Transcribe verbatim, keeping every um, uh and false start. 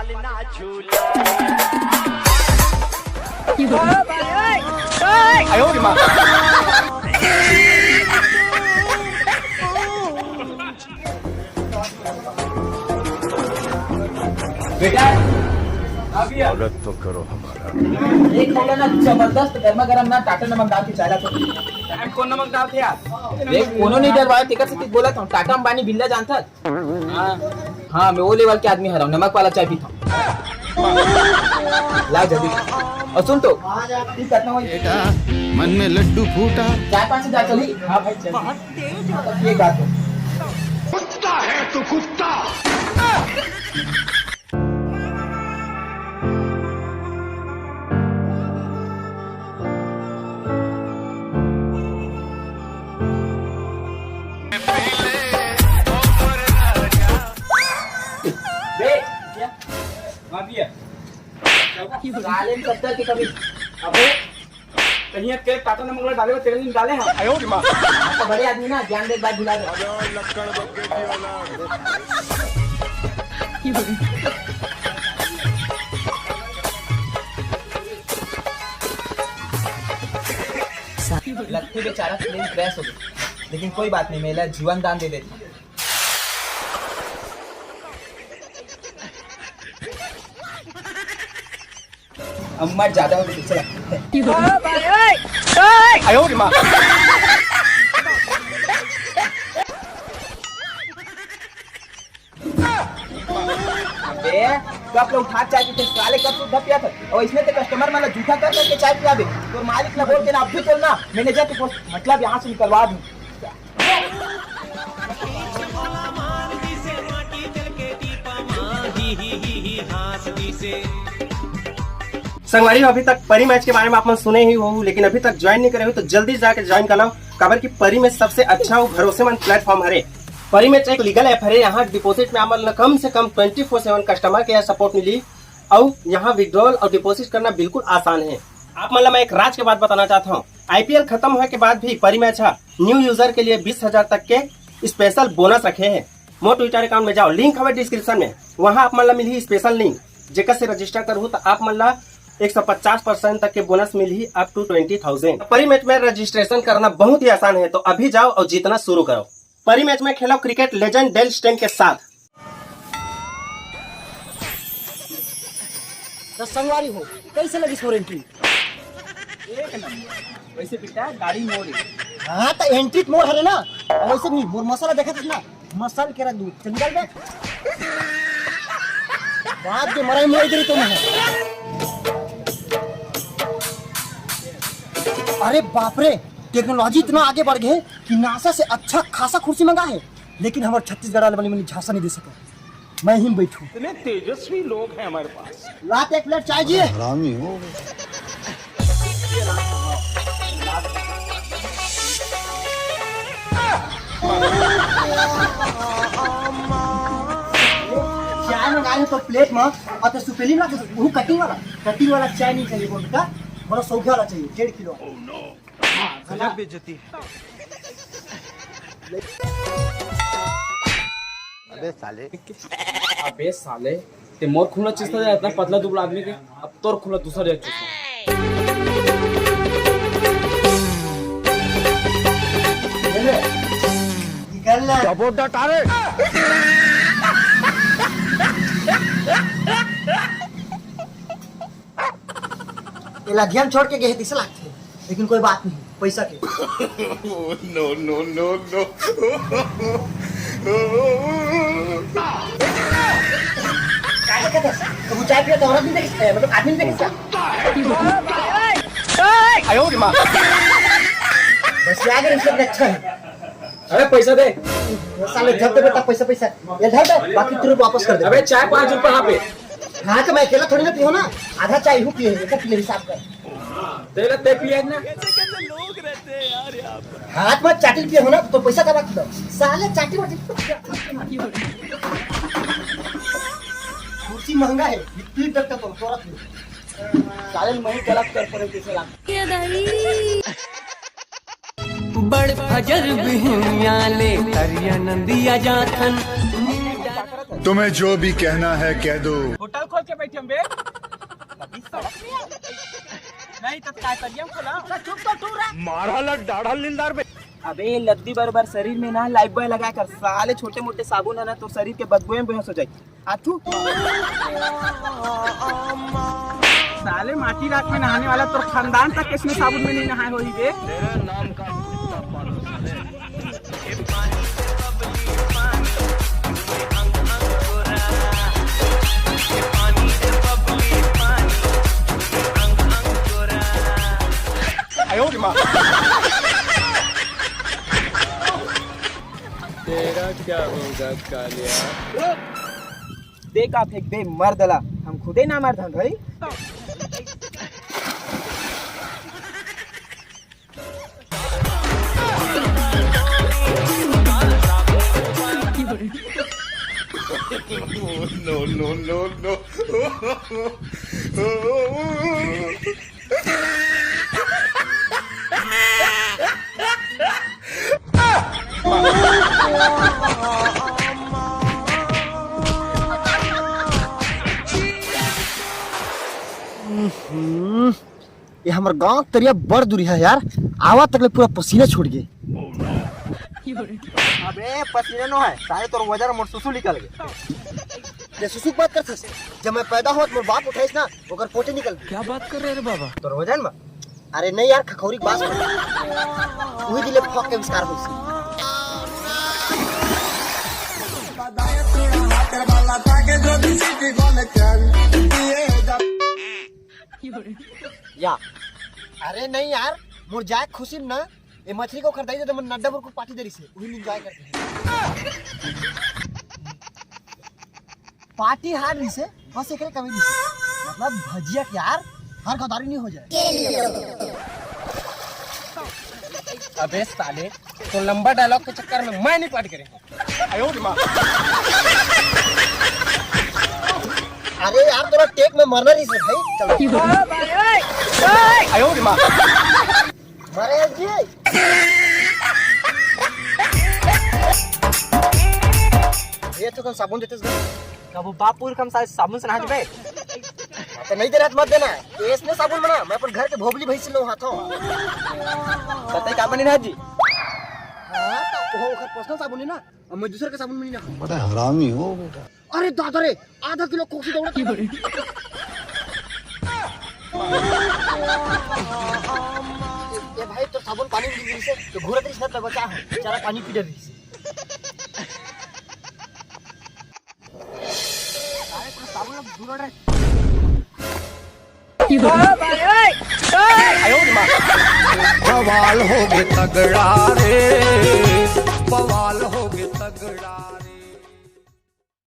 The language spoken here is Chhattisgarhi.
बेटा, अभी आ। स्वागत तो करो हमारा। एक बोला ना, जबरदस्त गर्मा गर्म ना टाटा नमक डाल के चाय ला तो। टाटा कौन नमक डालथे यार? देख, कोनो नहीं डरवाए, तेकर से बोला था, टाटा अंबानी बिल्ला जानता। हाँ, हाँ, मैं वो लेवल के आदमी हरव, नमक वाला चाय पीता। ला जल्दी। और सुन तो, ठीक करना वही। बेटा, मन में लड्डू फूटा। चार पाँच हजार चली। हाँ भाई, चल। ये बात है। कुत्ता है तू, कुत्ता। बे, क्या? हाँ भैया। साले ने कब तक के कभी, अबे, कहीं तेरे टाटा नमक वाला डाले, तेरे नहीं डाले हैं। आयो रे माँ। तो बड़े आदमी ना, ज्ञान दे, एक बार भुला दे। लत्ती बेचारा प्लेन क्रैश हो गया, लेकिन कोई बात नहीं, मेरा जीवन दान दे देता। अम्मा ज्यादा हो गई, चला। आयो रे माँ। अबे, कप ला उठा चाय पीते, साले कप से उठा पिया था। और इसमें तो कस्टमर मन ला जूठा कर करके चाय पिया दे। तो मालिक ला बोल के ना, अब भी चल ना, मैनेजर के पोस्ट, मतलब यहाँ से निकलवा दूँ। संगवारी हो, अभी तक परी मैच के बारे में आप मन सुने ही हो, लेकिन अभी तक ज्वाइन नहीं करे हो तो जल्दी जाके ज्वाइन कर लो, काबर कि परी मैच सबसे अच्छा और भरोसेमंद प्लेटफॉर्म हरे। परी मैच एक लीगल ऐप हरे, यहाँ डिपॉजिट में आप मन ला कम से कम ट्वेंटी फोर सेवन कस्टमर केयर सपोर्ट मिली और यहाँ विड्रॉल और डिपॉजिट करना बिल्कुल आसान है। आप मन ला मैं एक राज के बात बताना चाहता हूँ, आईपीएल खत्म होए के बाद भी परी मैच हा न्यू यूजर के लिए बीस हजार तक के स्पेशल बोनस रखे हैं। मोर ट्विटर अकाउंट में जाओ, लिंक हवे डिस्क्रिप्शन में, वहाँ आप मन ला मिलही स्पेशल लिंक, जेकर से रजिस्टर करहू तो आप मन ला एक सौ पचास परसेंट तक के बोनस मिलही, up to twenty thousand. Parimatch में रजिस्ट्रेशन करना बहुत ही आसान है, तो अभी जाओ और जीतना शुरू करो। परी मैच में खेलो क्रिकेट लेजेंड डेल स्टेन के साथ। त संगवारी हो, कैसे लगिस मोर एंट्री? एक नंबर। वैसे बेटा, गाड़ी मोर हे। हाँ, त एंट्री त मोर हरे ना। और वैसे नहीं, मोर मसाला देखत हस ना, मसल के रख दूँ। चल निकल बे। बाप के मराई मुआई दे रही तुम है। अरे बाप रे, टेक्नोलॉजी इतना आगे बढ़ गए कि नासा से अच्छा खासा कुर्सी मंगा है, लेकिन हमारे छत्तीसगढ़ वाले बनी झांसा नहीं दे सका। मैं ही बैठू। इतने तेजस्वी लोग हैं हमारे पास। लात एक प्लेट चाय जी। हरामी हो। चाय मंगा रहे तो प्लेट में, और तो सुपेली में वो कटिंग वाला, कटिंग वाला चाय नहीं चाहिए बोल बेटा, बड़ा सौखे वाला चाहिए, डेढ़ किलो। हाँ, गजब बेइज्जती है। अबे साले। अबे साले, ते मोर खून ला चूसता जा, इतना पतला दुबला आदमी के, अब तोर खून ला दूसरा जगह चूसता। निकल ले। डबोडा टारे। ये लधिया में छोड़ के गए, तिसे लागथे, लेकिन कोई बात नहीं, पैसा के। No, no, no, no। काहे कहत हस? तो वो चाय पिया तो औरत नहीं देखिस, मतलब आदमी नहीं देखिस। आयो रे माँ। बस ये आगे रिश्वत अच्छा है। अरे पैसा दे। साले धर दे बेटा, पैसा, पैसा। ये धर दे, बाकी तुरंत वापस कर दे। अबे चाय पाँच रुपया यहाँ पे। हाँ, तो मैं अकेला थोड़ी ना पीऊँ ना, आधा चाय हूँ पिए, एक किलो हिसाब कर। तेरा ते पिए ना। हाथ में चाटिल पिए हो ना, तो पैसा का बात। साले चाटिल वाटिल। कुर्सी महंगा है, ये पीठ तक तो तोरा। साले मैं गलत कर पड़े, कैसे लाग। बड़ फजर बिहनिया ले तरिया नंदिया जाथन। तुम्हें जो भी कहना है कह दो। होटल खोल के बैठे हम बे। कभी सड़क नहीं आए। नहीं तो काय करिए हम खोला? चुप तो टूरा। मारा लग डाढ़ा लीलदार बे। अबे लद्दी बरोबर शरीर में ना लाइफ बॉय लगा कर, साले छोटे मोटे साबुन है ना तो शरीर के बदबू में बेहोश हो जाए। आथू। साले माटी राख में नहाने वाला तोर खानदान तक किसने साबुन में नहीं नहाए होई बे? तेरा नाम का कुत्ता पालो साले। तेरा क्या होगा कालिया? देखा फेंक दे मर्द ला, हम खुदे ना मर्द हन भाई। No, no, no, no। हम्म, ये हमर गांव तरिया बड़ दूरी है यार, आवा तक ले पूरा पसीना छूट गए। अबे पसीना नो है, साले तोर वजन मोर सुसु निकल गए। ले सुसु के बात करथस, जब मैं पैदा होत मोर बाप उठाइस ना, ओकर पोटे निकल गए। क्या बात कर रहे रे बाबा? तोर वजन में? अरे नहीं यार, खखौरी के बात सुन। वही दिले फक के विस्तार होइस। या। अरे नहीं यार, मोर जाए खुशी में ना, ये मछली को खरीदाई दे तो मन नड्डा बर को पार्टी दे रही से, वही एंजॉय करते हैं। पार्टी हार रही से, बस एकरे कमी रही से। मतलब भजिया के यार, हर गदारी नहीं हो जाए। अबे साले, तो लंबा डायलॉग के चक्कर में मैं नहीं पट गए। अरे यार, थोड़ा टेक में मरना रही से भाई। चलो। मरे जी। ये तो कौन साबुन देते हैं? कब बाप पुरख हम साले साबुन से नहा जबे? तो नहीं दे रहा तो मत देना। ये इसने साबुन बना, मैं अपन घर के भोबली भैंस से नहाता हूँ। बताइए का बनी ना जी? हाँ, तो वो ओकर पर्सनल साबुन है ना, अब मैं दूसरे के साबुन में नहीं ना। बड़ा हरामी हो बेटा। अरे दादा रे, आधा किलो कोसी दौड़ा था। ए भाई, तोर साबुन पानी में गिरी से, तो घूरत रही से, बचा है, चारा पानी पी डर रही से। अरे, तोर साबुन अब दूर हट रे। बवाल हो गए तगड़ा रे।